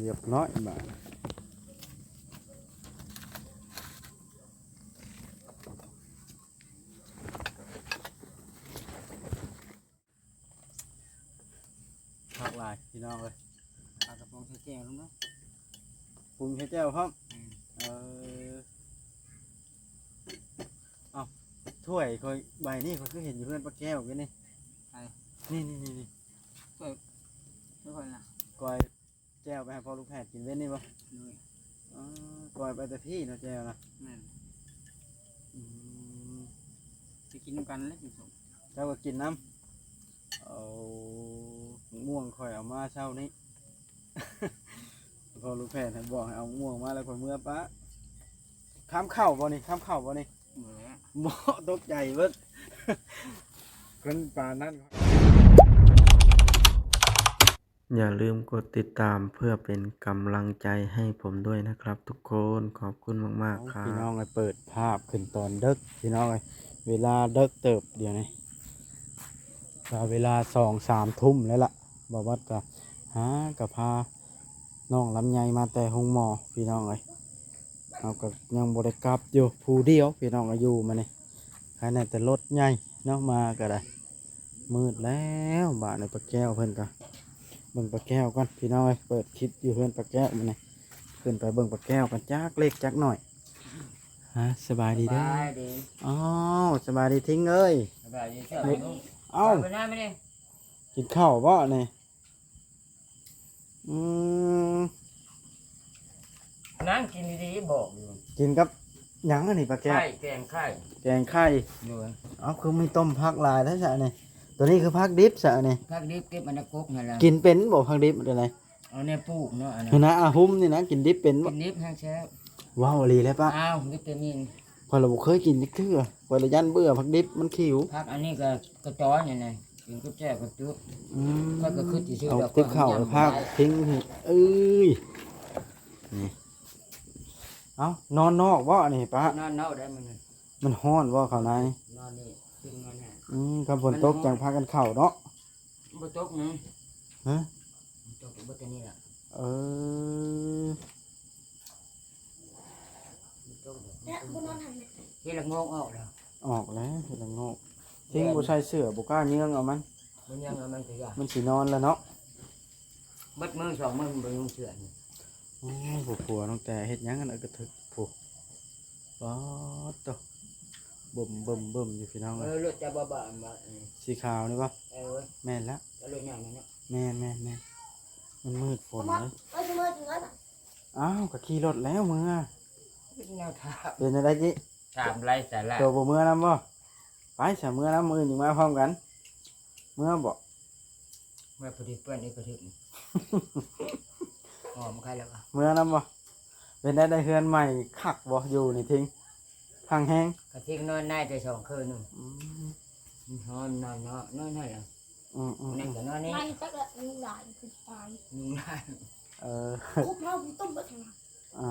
ຮຽບຮ້ອຍບາດ. ຄັກຫຼາຍພີ່ນ້ອງເອີຍ. ປາກະປ໋ອງໃສ່ແຈ່ວນຳເນາະ. ປຸງໃສ່ແຈ່ວພ້ອມ. ອືມ ເອີ ເອົ້າ ຖ້ວຍຂ້ອຍໃບນີ້ ຂ້ອຍຄືເຫັນຢູ່ເຮືອນປ້າແກ້ວຢູ່ນີ້. ໃສ? ນີ້ໆໆໆ. ຖ້ວຍ ຖ້ວຍຂ້ອຍນະ. ກ້ອຍແຈ່ວໄປໃຫ້ພໍ່ລູກແພດກິນເວັນນີ້ບໍ່? ໂດຍ. ອໍ ກ້ອຍໄປແຕ່ພີ້ເນາະແຈ່ວນະ. ແມ່ນ. ອືມ ຊິກິນນຳກັນແຫຼະກິນສົ້ມ. ເຈົ້າກໍກິນນຳ. ເອົາ ໝາກມ່ວງຂ້ອຍເອົາມາເຊົ້ານີ້ ພໍ່ລູກແພດໃຫ້ ບອກໃຫ້ເອົາໝາກມ່ວງມາແລ້ວຂ້ອຍເມືອປະ. ຄາມເຂົ້າບໍ່ນີ້? ຄາມເຂົ້າບໍ່ນີ້? ບໍ່ແຫຼະ. ບໍ່ ຕົກໃຈເບິດ ຄົນປານນັ້ນ. ຢ່າลืมกดติดตามเพื่อเป็นกำลังใจให้ผมด้วยนะครับทุกคน ขอบคุณมากๆ ครับ พี่น้องเอ้ย เปิดภาพขึ้นตอนดึก พี่น้องเอ้ย เวลาดึกเติบเดี๋ยวนี้ ก็เวลาสองสามทุ่มแล้วล่ะ บ่าววัดก็หากะพาน้องลำไยมาแต่โรงหมอ พี่น้องเอ้ย เฮาก็ยังบ่ได้กลับอยู่ ผู้เดียว พี่น้องเอ้ย อยู่มานี่ ใครแน่แต่รถใหญ่เนาะ มาก็ได้ มืดแล้ว บาดนี้ป้าแก้วเพิ่นก็ เบิ่งป้าแก้วก่อนพี่น้องเอ้ย เปิดคลิปอยู่เฮือนป้าแก้วมื้อนี้ ขึ้นไปเบิ่งป้าแก้วกันจักเล็กจักน้อย ฮะ สบายดีเด้อ สบายดี อ้าว สบายดีทิ้งเอ้ย สบายดีเจ้า เอ้า ไปหน้ามื้อนี้ กินข้าวบ่นี่ อืม นั่งกินดีๆ บอกอยู่ กินกับหยังอันนี้ป้าแก้ว ไข่ แกงไข่ แกงไข่ โดย เอ้า คือมีต้มผักหลายแท้ซะนี่ ตัวนี้คือผักดิบซะนี่ ผักดิบเก็บมาในกกนั่นแหละ กินเป็นบ่ผักดิบตัวไหน เอาแนวปลูกเนาะ อันนั้น หั่นนะ อาหุ้มนี่นะ กินดิบเป็นบ่ กินดิบแฮงแซ่บ ว้าว อีหลีแล้วป้า อ้าว วิตามิน ข้อยละบ่เคยกินจักเทื่อ ข้อยละย้านเบื่อผักดิบ มันขิว ผักอันนี้ก็กระจอนนี่นะ กินกับแจ่วกับจุ๊ อืม ข้อยก็คิดซื่อๆ เอา ดอก ติบข้าว ข้อย ผัก ยังบ่ได้ ทิ้ง เอ้ย นี่ เอ้า นอนนอกบ่นี่ป้า นอนนอกได้มื้อนี้ มันฮ้อนบ่ข้างใน นอนนี่ ขึ้นนอนนี่ อืม คันฝนตก มันฮ้อน จั่งพากันเข้าเนาะ บ่ตกนะ ฮะ บ่ตก บ่แต่นี่ล่ะ เออ บ่ตกดอก เนี่ย บ่นอนหั่นน่ะ เฮ็ดละโงกออกแล้ว ออกแล้ว เฮ็ดละโงก ทิ้งบ่ใส่เสื้อ บ่กล้าเยื้องเอามัน บ่เยื้องเอามันก็ย่า มันสินอนแล้วเนาะ เบิดมื้อสองมื้อมันบ่เยื้องเสื้อนี่ โอ้ ผัวน้องแต่เฮ็ดหยังอันนั้นกระทึก ผู้ ป๊าดโต เบิ่มๆๆ อยู่พี่น้องเอ้ย เออ รถจะบ่บ่อันบ่ เออ สีขาวนี่บ่ เออ แม่นละ เอารถใหญ่มาเนาะ แม่นๆๆ มันมืดฝนเลย เอาสิมาถึงแล้วน่ะ อ้าว ก็ขี่รถแล้วเมือ เป็นแนวทาง เป็นจั่งใด๋จิ ถามไร้สาระ ตัวบ่เมือนำบ่ ไปซะ เมือนำ มื้ออื่นจั่งมาพร้อมกัน เมือบ่ เมือพอดีเปื้อนอีกกระทึกนี่ หอมใครแล้ววะ เมือนำบ่ เป็นได้ ได้เฮือนใหม่คักบ่ อยู่นี่ทิ้ง พังแฮง กระทิงนอนในแต่สองคืนนึง อืม มันหอมนอนเนาะ นอนนั่นแหละ อืมๆๆ นั่นก็นอนนี่ ไม่จักละ ยุงลายคือตาย ยุงลาย เออ คุบเฮาต้มเบิดหั่นน่ะ อ่า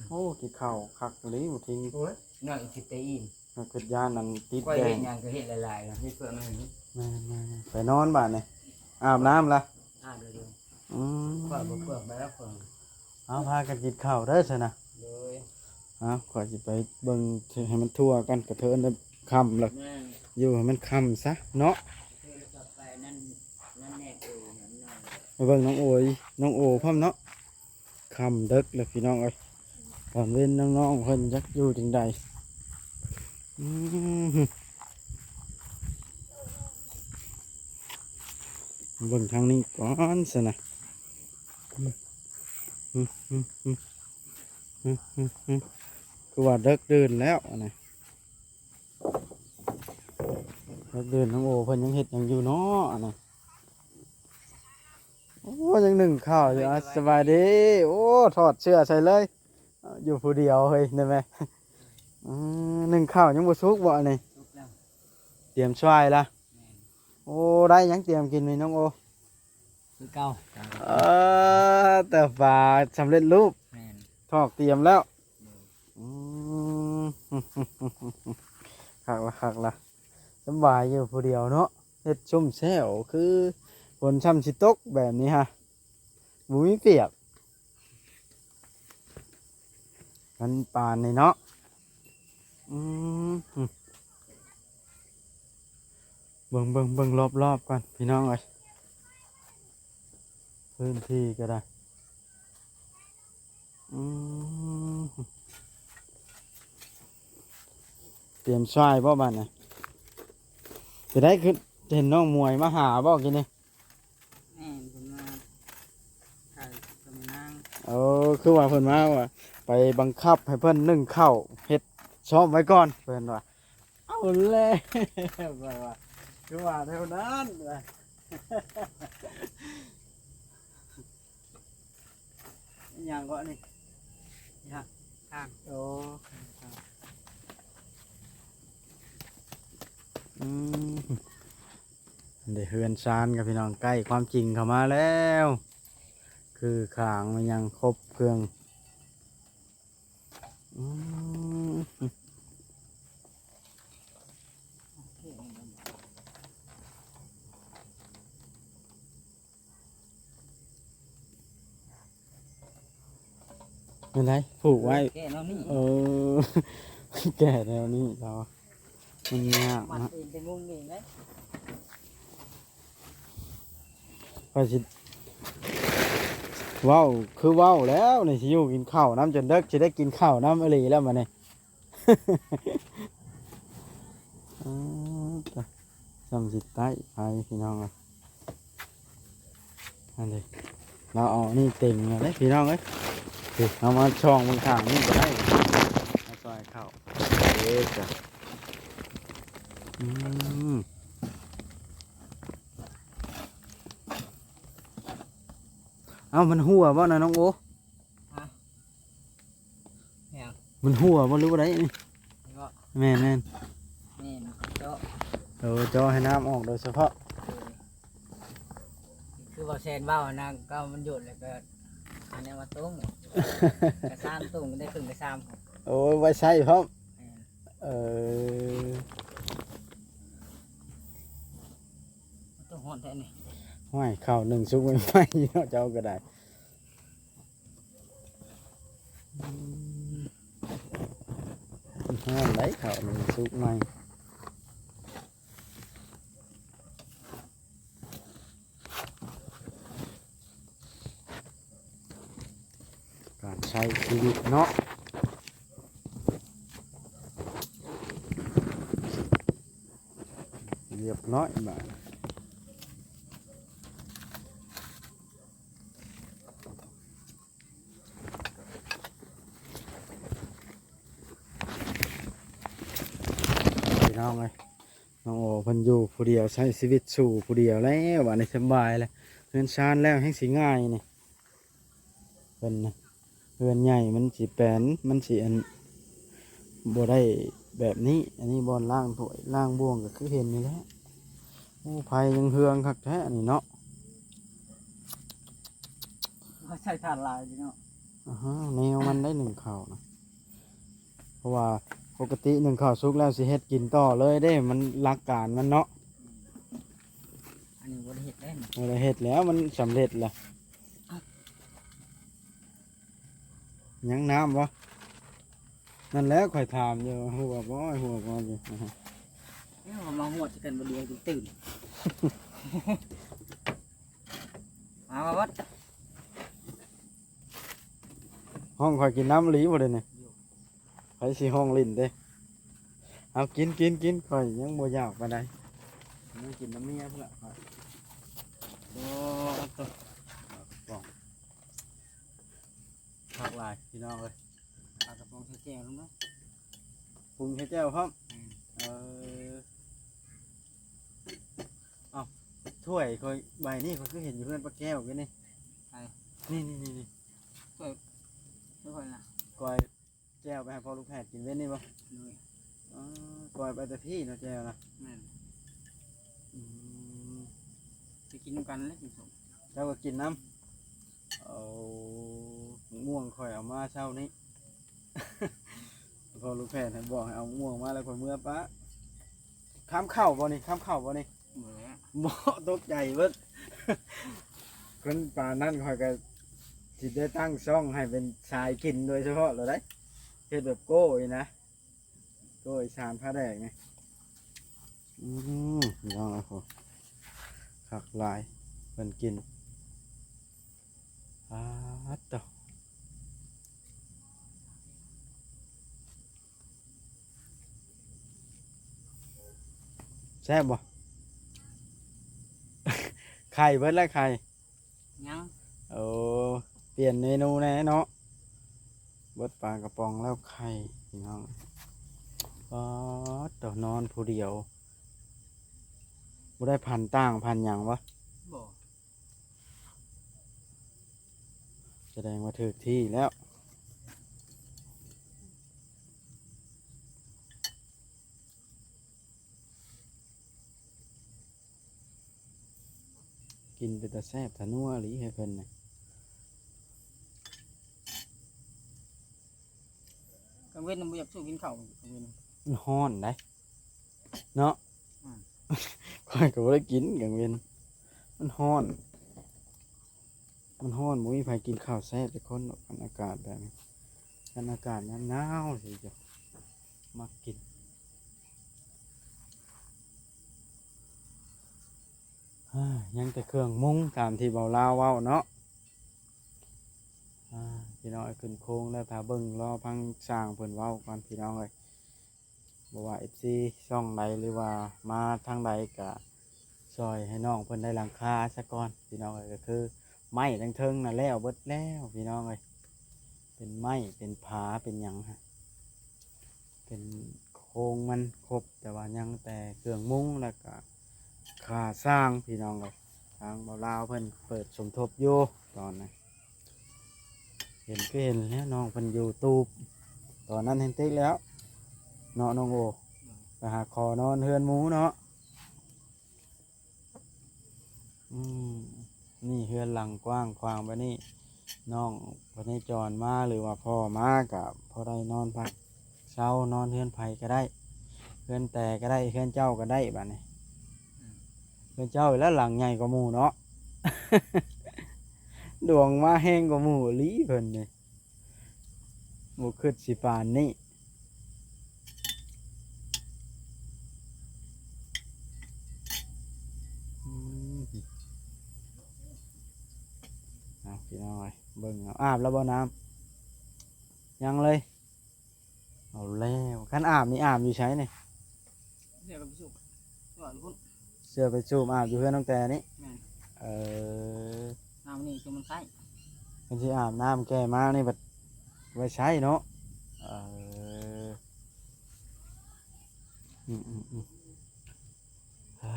โอ้ กินข้าวคักอีหลีบ่ทิ้ง โอ้ย นอนอีกสิบปีอิ่ม มันเป็นย่านนั้นติด ข้อย แด เฮ็ ง ดหยังก็เฮ็ดหลายๆ เนาะ เฮ็ดเพื่อมัน แม่นๆๆ ไปนอนบาดนี้ อาบน้ำละ อาบแล้วเด้อ อืม ข้อยบ่เปื้อนไปแล้วเพิ่น เอา พากันกินข้าวเด้อซั่นนะ โดย เอา ข้อยสิไปเบิ่งให้มันทั่วกัน กระเทินได้ค่ำแล้ว แม่น อยู่ให้มันค่ำซะเนาะ เทินแล้วก็ไปนั่น นั่นแน่ โอ้ย นั่นนอน ไปเบิ่งน้องโอย น้องโอพร้อมเนาะ ค่ำเดิกแล้วพี่น้องเอ้ย ตอนเว็นน้องๆเพิ่นจักอยู่จั่งใด อืม เบิ่งทางนี้ก่อนซะนะ อืม อืม คือว่าเดิกดื่นแล้วอันนี้ เดิกดื่น น้องโอเพิ่นยังเฮ็ดหยังอยู่เนาะอันนี้ โอ้ ยังนึ่งข้าวอยู่ อ่ะ สบายดี โอ้ ถอดเสื้อใส่เลย อยู่ผู้เดียวเฮ้ย ได้ไหม อืม นึ่งข้าวยังบ่สุกบ่อันนี้ สุกแล้ว เตรียมช่วยละ แม่น โอ้ ได้หยังเตรียมกินนี่น้องโอ คือเก่า เออ แต่ปลาสำเร็จรูป แม่น ถอกเตรียมแล้ว แม่น อืม คักละ คักละ สำบายอยู่ผู้เดียวเนาะ เฮ็ดซุ่มแซว คือฝนซ้ำสิตกแบบนี้ฮะ บ่มีเปียก ມັນປານນີ້ເນາະ. ອືມ ເບິ່ງ ເບິ່ງ ເບິ່ງລອບໆກ່ອນພີ່ນ້ອງເອີຍ ພື້ນທີ່ກໍໄດ້. ອືມ ຕຽມຊ່ວຍບໍ່ບາດນີ້? ຈະໄດ້ຄືເຫັນນ້ອງມວຍມາຫາບໍ່ກີ້ນີ້? ແມ່ນ ເພິ່ນມາຖ່າຍກັບແມ່ນາງ. ເອີ ຄືວ່າເພິ່ນມາວ່າໄປບັງຄັບໃຫ້ເພິ່ນໜຶ້ງເຂົ້າ ເຮັດຊ້ອມໄວ້ກ່ອນ ເພິ່ນວ່າ. ເອົາແລ້ວ ວ່າ ວ່າ ຄືວ່າແນວນັ້ນວ່າ. ອີຫຍັງເກາະນີ້? ນີ້ຫະ ທາງ. ໂອ້ ອືມ ເດ ເຮືອນຊານກັບພີ່ນ້ອງ ໃກ້ຄວາມຈິງເຂົ້າມາແລ້ວ ຄືຂ້າງມັນຍັງຄົບເຄື່ອງ. ອືມ ແມ່ນໃດ ຜູກໄວ້ ແກ້ແນວນີ້. ເອີ ແກ້ແນວນີ້ລາວ ມັນຍາກ ມັດເອງແຕ່ມຸງເອງເດ້. ຂ້ອຍຊິເວົ້າ ຄືເວົ້າແລ້ວນີ້ ຊິຢູ່ກິນເຂົ້ານຳຈົນເດິກ ຊິໄດ້ກິນເຂົ້ານຳອີ່ຫຼີແລ້ວບັດນີ້. ເອີ ຕາ ຊ່ຳຊິໄຕ້ໄປພີ່ນ້ອງເອີຍ. ອັນນີ້ ລາວເອົານີ້ເຕັງແລ້ວເດ້ພີ່ນ້ອງເອີຍ. ນີ້ ເຮົາມາຊ່ອງເບິ່ງຂ້າງນີ້ກໍໄດ້ ມາຊ່ອຍເຂົ້າ. ເອີ ຈ້ະ ອືມ ເອົ້າ ມັນຮົ່ວບໍ່ນະນ້ອງໂອ? ຮະ? ຫຍັງ? ມັນຮົ່ວບໍ່ ຫຼືວ່າໃດນີ້? ນີ້ບໍ່? ແມ່ນໆ ແມ່ນ ເຈາະ. ເອີ ເຈາະໃຫ້ນ້ຳອອກໂດຍສະເພາະ. ເອີ ຄືວ່າແຊນເວົ້ານະ ກໍມັນຢຸດແລ້ວກໍຫາແນວມາຕົງ ກະຊາມຕົງໄດ້ເຄິ່ງກະຊາມ. ໂອ້ຍ ໄວ້ໃຊ້ພ້ອມ. ແມ່ນ. ເອີ ມັນຕ້ອງຮ້ອນແທ້ນີ້. ຫ້ວຍ ເຂົ້າໜຶ້ງສຸກໃໝ່ໆເນາະ ເຈົ້າກໍໄດ້. ອືມ ມັນຮ້ອນໄດ໋ ເຂົ້າມັນສຸກໃໝ່. ການໃຊ້ຊີວິດເນາະ ລຽບຮ້ອຍບາດ. ພີ່ນ້ອງເອີຍ ນ້ອງໂອເພິ່ນຢູ່ຜູ້ດຽວ ໃຊ້ຊີວິດສູ້ຜູ້ດຽວແລ້ວ ບາດນີ້ສະບາຍແລ້ວ ເຮືອນຊານແລ້ວແຮ່ງຊິງ່າຍນີ້. ເພິ່ນນະ ເຮືອນໃຫຍ່ມັນຊິແປນ ມັນຊິອັນ ບໍ່ໄດ້ແບບນີ້. ອັນນີ້ບ່ອນລ້າງຖ້ວຍລ້າງບ່ວງ ກໍຄືເຫັນນີ້ແຫຼະ. ໂອ້ ໄຟຍັງເຮືອງຄັກແທ້ນີ້ເນາະ. ວ່າໃຊ້ຖ່ານຫຼາຍຢູ່ເນາະ. ອາຮະ ແນວມັນໄດ້ໜຶ້ງເຂົ້ານະ ເພາະວ່າປົກກະຕິໜຶ້ງເຂົ້າສຸກແລ້ວຊິເຮັດກິນຕໍ່ເລີຍເດ້ ມັນຫຼັກການມັນເນາະ. ອັນນີ້ບໍ່ໄດ້ເຮັດເດ້ ບໍ່ໄດ້ເຮັດແລ້ວ ມັນສຳເລັດແລ້ວ. ຍັງນ້ຳບໍ່? ນັ້ນແຫຼະຂ້ອຍຖາມຢູ່ ຮົ່ວບໍ່ ຮົ່ວບໍ່ຢູ່. ເອົ້າ ມາຮອດກັນບໍ່ດີ ຕື່ນ ມາ ມາວັດ. ຮ້ອງຂ້ອຍກິນນ້ຳອີ່ຫຼີບໍ່ເດນີ້? ໃຜຊິຮ້ອງຫຼິ້ນເດ້. ເອົາ ກິນ ກິນ ກິນ ຂ້ອຍຍັງບໍ່ຢາກປານໃດ ຍັງກິນນ້ຳເມຍພຸ້ນລະຂ້ອຍ. ໂອ້ ໂຕ ປາກະປ໋ອງ ຄັກຫຼາຍພີ່ນ້ອງເອີຍ. ປາກະປ໋ອງໃສ່ແຈ່ວນຳເນາະ ປຸງໃສ່ແຈ່ວພ້ອມ. ອືມ ເອີ ເອົ້າ ຖ້ວຍຂ້ອຍໃບນີ້ ຂ້ອຍຄືເຫັນຢູ່ເຮືອນປ້າແກ້ວຢູ່ນີ້. ໃສ? ນີ້ໆໆໆ ຖ້ວຍ ຖ້ວຍຂ້ອຍນະ ຂ້ອຍ ແຈ່ວໄປໃຫ້ພໍ່ລູກແພດກິນເວັນນີ້ບໍ່? ໂດຍ. ອໍ ປ່ອຍໄປແຕ່ພີ້ເນາະແຈ່ວນະ. ແມ່ນ. ອືມ ໄປກິນນຳກັນແຫຼະ ກິນສົ້ມ ເຈົ້າກໍກິນນຳ. ເອົາ ໝາກມ່ວງຂ້ອຍເອົາມາເຊົ້ານີ້ ພໍ່ລູກແພດໃຫ້ ບອກໃຫ້ເອົາໝາກມ່ວງມາ ແລ້ວຂ້ອຍເມືອປະ. ຄຳເຂົ້າບໍ່ນີ້? ຄຳເຂົ້າບໍ່ນີ້? ບໍ່ແຫຼະ ບໍ່ ຕົກໃຈເບິດ. ຄົນປານນັ້ນຂ້ອຍກໍຊິໄດ້ຕັ້ງຊ່ອງໃຫ້ເປັນສາຍກິນໂດຍສະເພາະແລ້ວໃດ໋. ເຮັດແບບໂກ້ອີກນະ ໂກ້ອີສານພາແດກນີ້. ອືມ ພີ່ນ້ອງເອີຍ ໂຫ ຄັກຫຼາຍ ເພິ່ນກິນ ປາດໂທ້ ແຊບບໍ່? ໄຂ່ເບິດແລ້ວ ໄຂ່ ຍັງ ໂອ້ ປ່ຽນເມນູແດ່ເນາະ ເບິດປາກະປ໋ອງແລ້ວ ໄຂ່ ພີ່ນ້ອງ. ປາດໂທ້ ນອນຜູ້ດຽວ ບໍ່ໄດ້ຜັນຕ່າງຜັນຫຍັງບໍ່? ບໍ່ ສະແດງວ່າຖືກທີ່ແລ້ວ. ກິນເປັນຕາແຊບຕານົວອີ່ຫຼີໃຫ້ເພິ່ນນະ. ກາງເວັນບໍ່ຢາກສູ້ກິນເຂົ້າ ກາງເວັນ ມັນຮ້ອນໃດ໋ເນາະ. ອືມ ຂ້ອຍກໍບໍ່ໄດ້ກິນກາງເວັນ ມັນຮ້ອນ ມັນຮ້ອນ ບໍ່ມີໃຜກິນເຂົ້າແຊບຈັກຄົນດອກ ຄັນອາກາດແບບນີ້. ຄັນອາກາດໜາວໆ ຊິຈະມັກກິນ. ອາ ຍັງແຕ່ເຄື່ອງມຸງຕາມທີ່ເບົາລາວເວົ້າເນາະ. ອາ ພີ່ນ້ອງເອີຍ ຂຶ້ນໂຄງແລ້ວ ຖ້າເບິ່ງລໍຟັງຊ່າງເພິ່ນເວົ້າກ່ອນ ພີ່ນ້ອງເອີຍ. ບໍ່ວ່າເອັຟຊີຊ່ອງໃດ ຫຼືວ່າມາທາງໃດ ກະຊ່ອຍໃຫ້ນ້ອງເພິ່ນໄດ້ຫຼັງຄາສາກ່ອນ ພີ່ນ້ອງເອີຍ. ກໍຄືໄມ້ທັງເທິງນະແລ້ວເບິດແລ້ວ ພີ່ນ້ອງເອີຍ ເປັນໄມ້ ເປັນຜາ ເປັນຫຍັງ ເປັນໂຄງມັນຄົບ ແຕ່ວ່າຍັງແຕ່ເຄື່ອງມຸງ ແລ້ວກະຄ່າສ້າງ ພີ່ນ້ອງເອີຍ. ທາງເບົາລາວເພິ່ນເປີດສົມທົບຢູ່ຕອນນັ້ນ ເຫັນຄືເຫັນແລ້ວ ນ້ອງເພິ່ນຢູ່ຕູບ ຕອນນັ້ນແຮ່ງຕິກແລ້ວເນາະ ນ້ອງໂອ ໄປຫາຂໍນອນເຮືອນໝູເນາະ. ອືມ ນີ້ເຮືອນຫຼັງກວ້າງຂວາງແບບນີ້ ນ້ອງພະເນຈອນມາ ຫຼືວ່າພໍ່ມາ ກະພໍໄດ້ນອນພັກເຊົາ ນອນເຮືອນໃຜກໍໄດ້ ເຮືອນແຕ່ກໍໄດ້ ເຮືອນເຈົ້າກໍໄດ້ບາດນີ້. ອືມ ເຮືອນເຈົ້າແລ້ວຫຼັງໃຫຍ່ກວ່າໝູ່ເນາະ ດວງມາແຮງກວ່າໝູ່ອີ່ຫຼີເພິ່ນນີ້. ບໍ່ຄິດຊິປານນີ້. ອືມ ເອົາ ພີ່ນ້ອງເອີຍ ເບິ່ງເອົາ ອາບແລ້ວບໍ່ນ້ຳ? ຍັງເລີຍ. ເອົາແລ້ວ ຄັນອາບນີ້ອາບຢູ່ໃສນີ້? ເສື້ອໄປສູບ ເສື້ອຢູ່ພຸ້ນ ເສື້ອໄປສູບອາບຢູ່ເຮືອນນ້ອງແຕນີ້. ແມ່ນ ເອີ ນ້ຳນີ້ຄືມັນໃຊ້ ຄັນຊິອາບນ້ຳແກ່ມານີ້ບັດໄວ້ໃຊ້ເນາະ. ເອີ ອືມໆໆ ອ່າ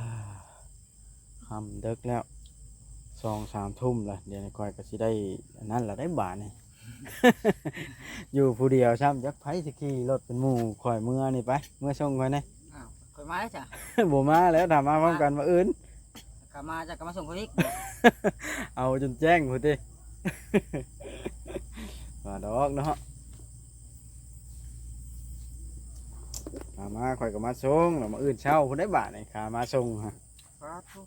ຄ່ຳເດິກແລ້ວ ສອງສາມທຸ່ມລະ ດຽວນີ້ຂ້ອຍກໍຊິໄດ້ອັນນັ້ນລະໄດ໋ບາດນີ້. ຢູ່ຜູ້ດຽວຊ້ຳ ຈັກໃຜຊິຂີ່ລົດເປັນໝູ່ຂ້ອຍເມືອນີ້ໄປ ເມືອສົ່ງຂ້ອຍແດ່. ອ້າວ ຂ້ອຍມາແລ້ວຈ້ະ. ບໍ່ມາແລ້ວ ຖ້າມາພ້ອມກັນມື້ອື່ນ ຂ້ອຍມາ ເຈົ້າກໍມາສົ່ງຂ້ອຍອີກ. ເອົາຈົນແຈ້ງພຸ້ນຕິ ວ່າດອກເນາະ. ຖ້າມາຂ້ອຍກໍມາສົ່ງ ແລ້ວມື້ອື່ນເຊົ້າພຸ້ນໄດ໋ບາດນີ້ ຂ້າມາສົ່ງຫະ. ປາດໂທ້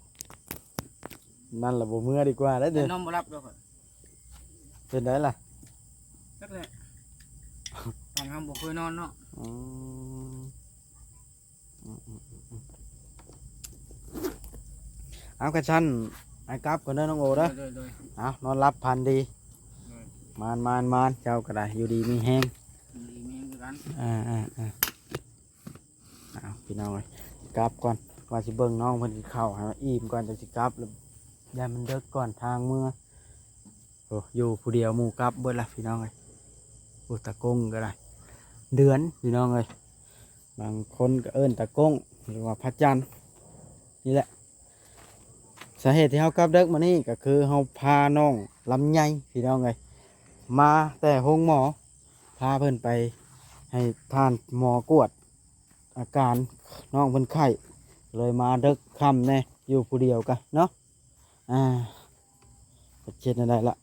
ນັ້ນລະບໍ່ເມືອດີກວ່າແລ້ວເດີ. ນອນບໍ່ຫຼັບດອກຂ້ອຍ. ເປັນໃດລະ? ຈັກແຫຼະ ຕອນເຮົາບໍ່ເຄີຍນອນເນາະ. ອືມ ອືມໆ ເອົາ ຄັນຊັ້ນອ້າຍກັບກ່ອນເດີນ້ອງໂອເດີ. ໂດຍໆ ເອົາ ນອນຫຼັບຝັນດີ. ໂດຍ ມານໆໆ ເຈົ້າກໍໄດ້ ຢູ່ດີມີແຮງ. ຢູ່ດີມີແຮງຄືກັນ. ອ່າໆໆ ເອົາ ພີ່ນ້ອງເອີຍ ກັບກ່ອນ ວ່າຊິເບິ່ງນ້ອງເພິ່ນກິນເຂົ້າໃຫ້ມັນອີ່ມກ່ອນ ຈັ່ງຊິກັບ ແລ້ວຢ້ານມັນເດິກກ່ອນທາງເມືອ. ໂອ້ ຢູ່ຜູ້ດຽວ ໝູ່ກັບເບິດລະ ພີ່ນ້ອງເອີຍ. ໂອ້ ຕາກົງກໍໄດ້ ເດືອນ ພີ່ນ້ອງເອີຍ ບາງຄົນກໍເອີ້ນຕາກົງ ຫຼືວ່າພະຈັນ ນີ້ແຫຼະ. ສາເຫດທີ່ເຮົາກັບເດິກມື້ນີ້ ກໍຄືເຮົາພານ້ອງລຳໄຍ ພີ່ນ້ອງເອີຍ ມາແຕ່ໂຮງໝໍ ພາເພິ່ນໄປໃຫ້ທ່ານໝໍກວດອາການ ນ້ອງເພິ່ນໄຂ້ ເລີຍມາເດິກຄ່ຳແດ່ ຢູ່ຜູ້ດຽວກະເນາະ. ອ່າ ເຮັດແນວໃດລະ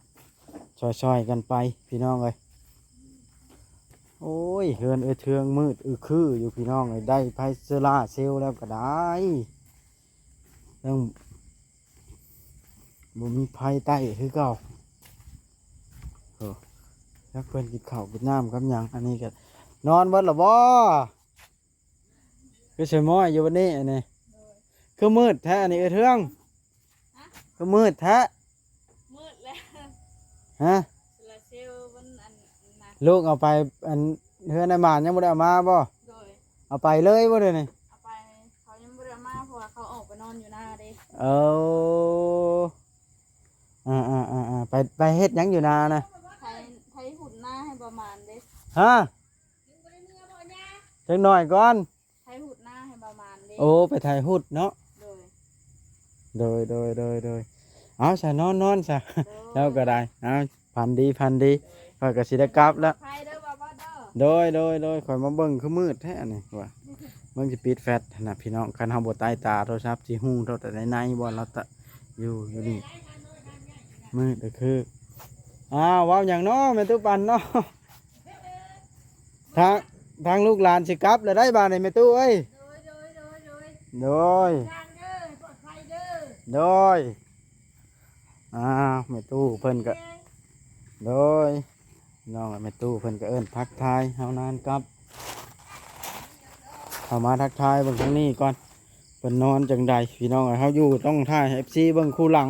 ຊ່ອຍໆກັນໄປ ພີ່ນ້ອງເອີຍ. ໂອ້ຍ ເຮືອນເອື້ອຍເທືອງມືດອຶຄືຢູ່ ພີ່ນ້ອງເອີຍ ໄດ້ໄຟໂຊລາເຊວແລ້ວກໍໄດ້ ຍັງບໍ່ມີໄຟໃຕ້ຄືເກົ່າ. ໂອ້ ຈັກເພິ່ນກິນເຂົ້າກິນນ້ຳກັບຫຍັງ. ອັນນີ້ກໍ ນອນເບິດລະບໍ່? ຄືຊິມ້ອຍຢູ່ບັດນີ້ອັນນີ້. ໂດຍ. ຄືມືດແທ້ອັນນີ້ເອື້ອຍເທືອງ? ຮະ? ຄືມືດແທ້? ມືດແລ້ວ. ຮະ? ໂຊລາເຊວມັນອັນນັ້ນນະ. ລູກເອົາໄປອັນເຮືອນອ້າຍໝານຍັງບໍ່ໄດ້ເອົາມາບໍ່? ໂດຍ. ເອົາໄປເລີຍບໍ່ດຽວນີ້? ເອົາໄປ ເຂົາຍັງບໍ່ໄດ້ເອົາມາ ເພາະວ່າເຂົາອອກໄປນອນຢູ່ນາເດ້. ເອີ. ອ່າໆໆໆ ໄປ ໄປເຮັດຫຍັງຢູ່ນານະ? ໄຖ ໄຖຫຸດນາໃຫ້ບ່າວໝານເດ້. ຮະ? ຈັກໜ້ອຍກ່ອນ ໄຖຫຸດນາໃຫ້ບ່າວໝານເດ້. ໂອ້ ໄປໄຖຫຸດເນາະ. ໂດຍ ໂດຍ ໂດຍ ໂດຍ ໂດຍ. ເອົາຊະ ນອນ ນອນຊະ. ໂດຍ ເຈົ້າກໍໄດ້. ເອົາ ຝັນດີ ຝັນດີ. ໂດຍ. ຂ້ອຍກໍຊິໄດ້ກັບແລ້ວ. ໄປເດີບ່າວບອດເດີ. ໂດຍ ໂດຍ ໂດຍ. ຂ້ອຍມາເບິ່ງຄືມືດແທ້ອັນນີ້ວ່າ ເບິ່ງຊິປິດແຟລດຫັ້ນນະພີ່ນ້ອງ. ຄັນເຮົາບໍ່ຕາຍຕາ ໂທລະສັບຊິຮູ້ເທົ່າໃດໃນ ໃນບໍ່ ລາວຕະ ຢູ່ ຢູ່ນີ້ ມືດກໍຄື. ອ້າວ ເວົ້າຫຍັງເນາະແມ່ຕູ້ປັນເນາະ? ທາງ ທາງລູກຫຼານຊິກັບແລ້ວໄດ໋ບາດນີ້ແມ່ຕູ້ເອີຍ. ໂດຍ ໂດຍ ໂດຍ ໂດຍ ໂດຍ ທາງເດີ ປອດໄພເດີ. ໂດຍ. ອ້າວ ແມ່ຕູ້ເພິ່ນກໍ ໂດຍ ນ້ອງແມ່ຕູ້ເພິ່ນກໍເອີ້ນທັກທາຍເຮົານານກັບ. ເຂົ້າມາທັກທາຍເບິ່ງທາງນີ້ກ່ອນ ເພິ່ນນອນຈັ່ງໃດພີ່ນ້ອງເອີຍ. ເຮົາຢູ່ຕ້ອງຖ່າຍໃຫ້ເອັຟຊີເບິ່ງຄູ່ຫຼັງ.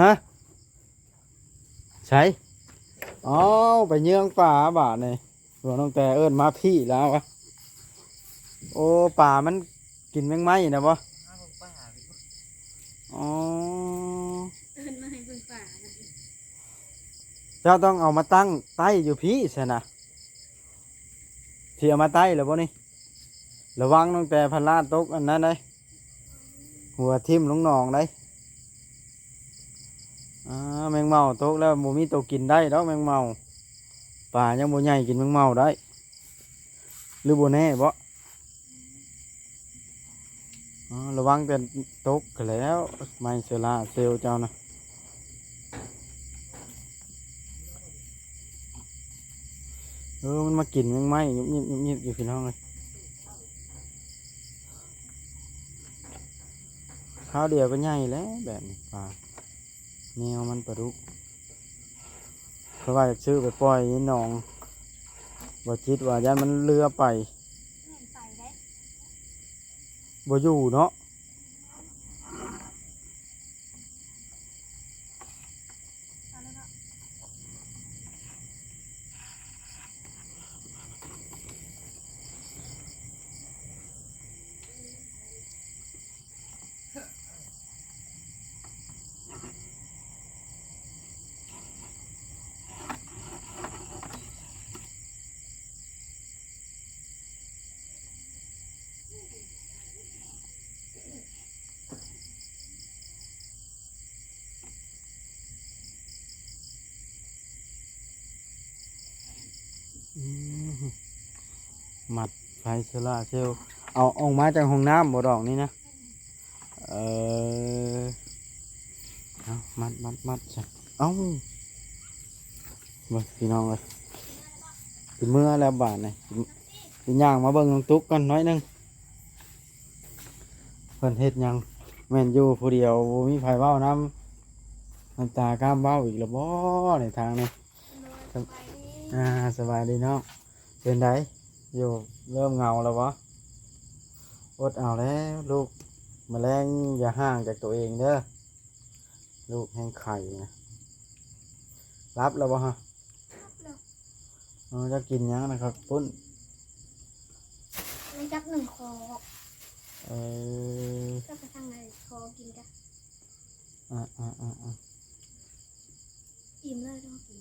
ຮະ? ໃສ? ອ້າວ ໄປເຍືອງປາບາດນີ້. ບໍ່ ນ້ອງແຕ່ເອີ້ນມາພີ້ແລ້ວວະ. ໂອ້ ປາມັນກິນແມງໄມ້ນະບໍ່? ມາເບິ່ງປາ. ອໍ ເອີ້ນມາໃຫ້ເບິ່ງປາ. ເຈົ້າຕ້ອງເອົາມາຕັ້ງໃຕ້ຢູ່ພີ້ຊັ້ນນະ. ຊິເອົາມາໃຕ້ແລ້ວບໍ່ນີ້? ລະວັງຕັ້ງແຕ່ພະລາດຕົກອັນນັ້ນໄດ໋ ຫົວຖິ້ມລົງໜອງໄດ໋. ອາ ແມງເມົາຕົກແລ້ວບໍ່ມີໂຕກິນໄດ້ດອກແມງເມົາ. ປາຍັງບໍ່ໃຫຍ່ກິນແມງເມົາໄດ້ ຫຼືບໍ່ແນ່ເບາະ? ອໍ ລະວັງແຕ່ຕົກກໍແລ້ວ ໄມ້ໂຊລາເຊວເຈົ້ານະ. ເອີ ມັນມາກິນແມງໄມ້ງຶບໆຢູ່ພີ່ນ້ອງເອີຍ. ຄາວດຽວກໍໃຫຍ່ແລ້ວແບບນີ້ ປາ ແນວມັນປາດຸກ. ເພາະວ່າຢາກຊື້ໄປປ່ອຍໃນໜອງ ບໍ່ຈິດວ່າຢ້ານມັນເຫຼືອໄປ ແມ່ນໄປໄດ້ ບໍ່ຢູ່ເນາະ. ອືມ ມັດໄຟໂຊລາເຊວ ເອົາອອກມາຈາກຫ້ອງນ້ຳບໍ່ ດອກນີ້ນະ? ເອີ ເອົາ ມັດ ມັດ ມັດຊະ. ເອົ້າ ເບິ່ງພີ່ນ້ອງເອີຍ ຊິເມືອແລ້ວບາດນີ້ ຊິ ຊິຍ່າງມາເບິ່ງນ້ອງຕຸກກ່ອນໜ້ອຍໜຶ່ງ ເພິ່ນເຮັດຫຍັງ. ແມ່ນຢູ່ຜູ້ດຽວ ບໍ່ມີໃຜເວົ້ານຳ ນ້ຳຕາກ້າມເວົ້າອີກແລ້ວບໍ່ໃນທາງນີ້? ໂດຍ ສະບາຍດີ ສະບາຍດີນ້ອງ. ເປັນໃດ ຢູ່ເລີ່ມເຫງົາແລ້ວບໍ່? ອົດເອົາແລ້ວລູກ ມະແລງຢ່າຫ່າງຈາກໂຕເອງເດີ ລູກແຮງໄຂ້ນະ. ຫຼັບແລ້ວບໍ່ຮະ? ຫຼັບແລ້ວ. ເອີ ເຈົ້າກິນຫຍັງນະ ເຂົ້າປຸ້ນ? ໄດ້ຈັກໜຶ່ງຄໍ. ເອີ ເຈົ້າໄປທາງໃດ ຂໍກິນກະ ອາໆໆ ອີ່ມເລີຍ ຕ້ອງກິນ.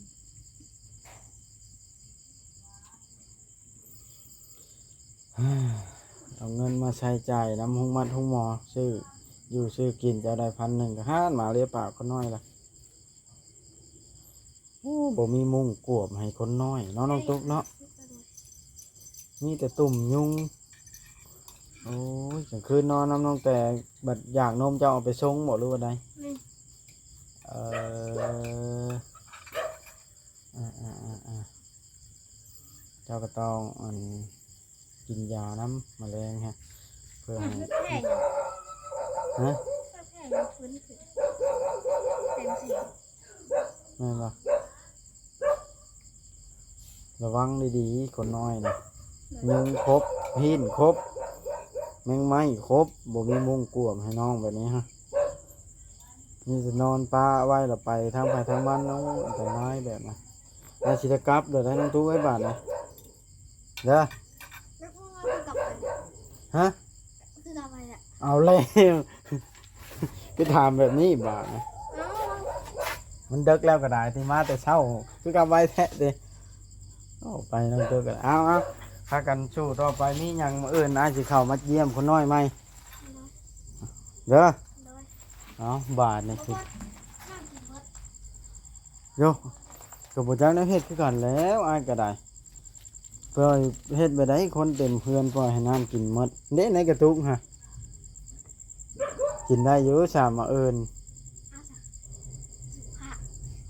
ເອົາເງິນມາໃຊ້ຈ່າຍນຳໂຮງໝັດໂຮງໝໍ ຊື້ຢູ່ຊື້ກິນ ເຈົ້າໄດ້ພັນໜຶ່ງ ກໍຫານມາເລຍປາກຄົນນ້ອຍລະ. ໂອ້ ບໍ່ມີມຸ້ງກວມໃຫ້ຄົນນ້ອຍເນາະ ນ້ອງຕຸກເນາະ ມີແຕ່ຕຸ່ມຍຸງ. ໂອ້ຍ ກາງຄືນນອນນຳນ້ອງແຕ່ ບັດຢາກນົມເຈົ້າເອົາໄປຊົງບໍ່ ຫຼືວ່າໃດ? ແມ່ນ. ເອີ ອາໆໆໆ ເຈົ້າກໍຕ້ອງ ອັນ ກິນຢານຳ ມະແລງຮະ ເພື່ອໃຫ້ ແພ້ຫຍັງ? ຮະ? ແພ້ຫຍັງ? ແມ່ນບໍ່? ລະວັງດີໆ ຄົນນ້ອຍນະ ຍຸງຄົບ ຮີນຄົບ ແມງໄມ້ຄົບ ບໍ່ມີມຸ້ງກວມໃຫ້ນ້ອງແບບນີ້ຮະ. ມີແຕ່ນອນປະໄວ້ລະໄປທາງໃຜທາງມັນເນາະ ອັນຕະລາຍແບບນັ້ນ. ອາ ຊິໄດ້ກັບແລ້ວໄດ໋ນ້ອງຕູ້ເອີຍ ບາດນີ້ເດີ. ແລ້ວເຮົາກໍກັບໄປ ຮະ? ຄືກັບໄປແຫຼະ. ເອົາແລ້ວ ຄືຖາມແບບນີ້ບາດນີ້. ເອົ້າ ມັນເດິກແລ້ວກໍໄດ້ຕິ ມາແຕ່ເຊົ້າ ຄືກັບໄວແທ້ຕິ. ເອົາໄປນຳເດີກໍໄດ້. ເອົາໆ ພາກັນສູ້ຕໍ່ໄປ. ມີຫຍັງມື້ອື່ນອ້າຍຊິເຂົ້າມາຢ້ຽມຄົນນ້ອຍໃໝ່ເດີ. ໂດຍ ເອົາ ບາດນີ້ ບໍ່ ໂຢ ກໍບໍ່ຈັກແນວເຮັດຄືກັນແລ້ວ ອ້າຍກໍໄດ້. ປ່ອຍເຮັດແບບໃດ ຄົນເຕັມເຮືອນ ປ່ອຍໃຫ້ນ້ຳກິນໝົດເດ້. ໃນກະຕຸກຫະ ກິນໄດ້ຢູ່ ສາມມື້ອື່ນ. ເອົາຊະ ຝາກ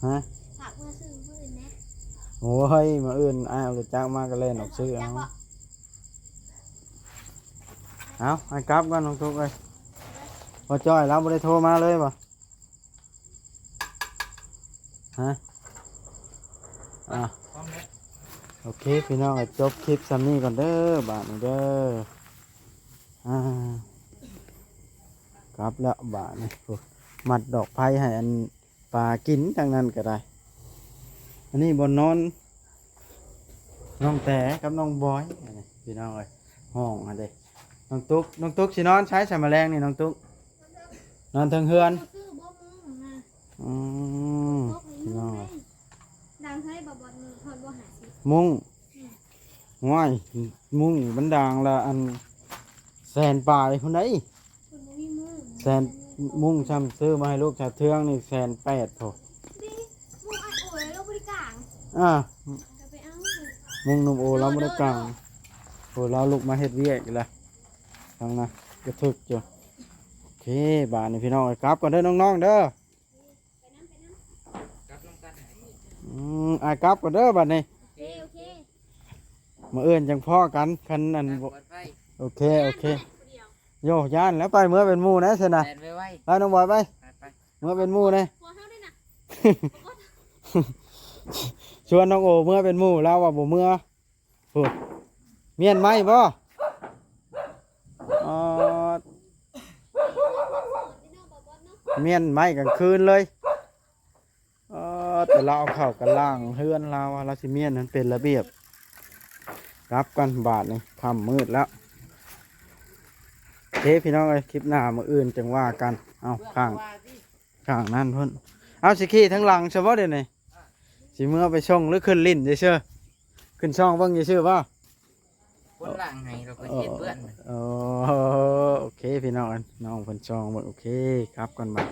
ຮະ? ຝາກເມືອຊື້ມື້ອື່ນແດ່. ໂອ້ຍ ມື້ອື່ນອ້າຍເອົາລົດຈັກມາກໍແລ່ນອອກຊື້ເອົາ. ເອົາ ອ້າຍກັບກ່ອນນ້ອງຕຸກເອີຍ. ບໍ່ຈ້ອຍລາວບໍ່ໄດ້ໂທມາເລີຍບໍ່? ຮະ? ອ່ະ ພ້ອມແລ້ວ. ໂອເຄ ພີ່ນ້ອງ ຈົບຄລິບຊ່ຳນີ້ກ່ອນເດີ ບາດນີ້ເດີ. ອ່າ ກັບແລ້ວບາດນີ້. ໂອ້ ມັດດອກໄຜ່ໃຫ້ອັນປາກິນທາງນັ້ນກໍໄດ້. ອັນນີ້ບ່ອນນອນນ້ອງແຕກັບນ້ອງບອຍ ອັນນີ້ພີ່ນ້ອງເອີຍ. ຫ້ອງຫັ້ນເດ້ ນ້ອງຕຸກ ນ້ອງຕຸກຊິນອນໃສ ໃສມາແລງນີ້ ນ້ອງຕຸກ? ນອນເທິງເຮືອນ. ອືມ ພີ່ນ້ອງ ດັງເທົ່າໃດບໍ່? ບ່ອນນີ້ຮອດບໍ່ ຫ້າສິບ ມຸ້ງ. ອືມ ໂອ້ຍ ມຸ້ງມັນດັງລະອັນແສນປາຍພຸ້ນໃດ໋. ເພິ່ນບໍ່ມີມຸ້ງ ແສນ ມຸ້ງຊ່ຳຊື້ມາໃຫ້ລູກສາວເທືອງນີ້ແສນແປດພຸ້ນ. ນີ້ ມຸ້ງອັນໂອລາວບໍ່ໄດ້ກາງ. ອ່າ ກໍໄປເອົາ ມຸ້ງໜຸ່ມໂອລາວບໍ່ໄດ້ກາງ. ໂອ້ ລາວລຸກມາເຮັດວຽກອີກລະ ທາງນັ້ນກະຖືກຢູ່. ໂອເຄ ບາດນີ້ພີ່ນ້ອງເອີຍ ກັບກ່ອນເດີນ້ອງໆເດີ. ກັບນຳກັນ ອືມ ອ້າຍກັບກ່ອນເດີບາດນີ້. ໂອເຄ ໂອເຄ ມື້ອື່ນຈັ່ງພໍ້ກັນ ຄັນອັນ ໂອເຄ ໂອເຄ. ໂຢ ຢ້ານແລ້ວ ໄປເມືອເປັນໝູ່ແດ່ຊັ້ນນະ. ໄປນ້ອງບອຍໄປ ໄປ ເມືອເປັນໝູ່ແດ່. ຊວນນ້ອງໂອເມືອເປັນໝູ່ ລາວວ່າບໍ່ເມືອ. ໂອ້ ມ້ຽນໄມ້ບໍ່? ອໍ ມ້ຽນໄມ້ກາງຄືນເລີຍ. ອໍ ແຕ່ລາວເອົາເຂົ້າກັນລ້າງເຮືອນລາວ ລາວຊິມ້ຽນໃຫ້ມັນເປັນລະບຽບ. ກັບກ່ອນບາດນີ້ ຄ່ຳມືດແລ້ວ. ໂອເຄ ພີ່ນ້ອງເອີຍ ຄລິບໜ້າມື້ອື່ນຈັ່ງວ່າກັນ. ເອົາ ຂ້າງ ຂ້າງນັ້ນພຸ້ນ. ເອົາ ຊິຂີ່ທາງຫຼັງຊະບໍ່ດຽວນີ້? ຊິເມືອໄປສົ່ງ ຫຼື ຂຶ້ນຫຼິ້ນຊື່ໆ ຂຶ້ນສ່ອງເບິ່ງຊື່ໆບໍ່? ຄົນລ້າງໃຫ້ ເຂົາກໍເຮັດເປື້ອນ. ໂອ ໂອເຄ ພີ່ນ້ອງ ນ້ອງເພິ່ນສ່ອງເບິ່ງ. ໂອເຄ ກັບກ່ອນບາດ.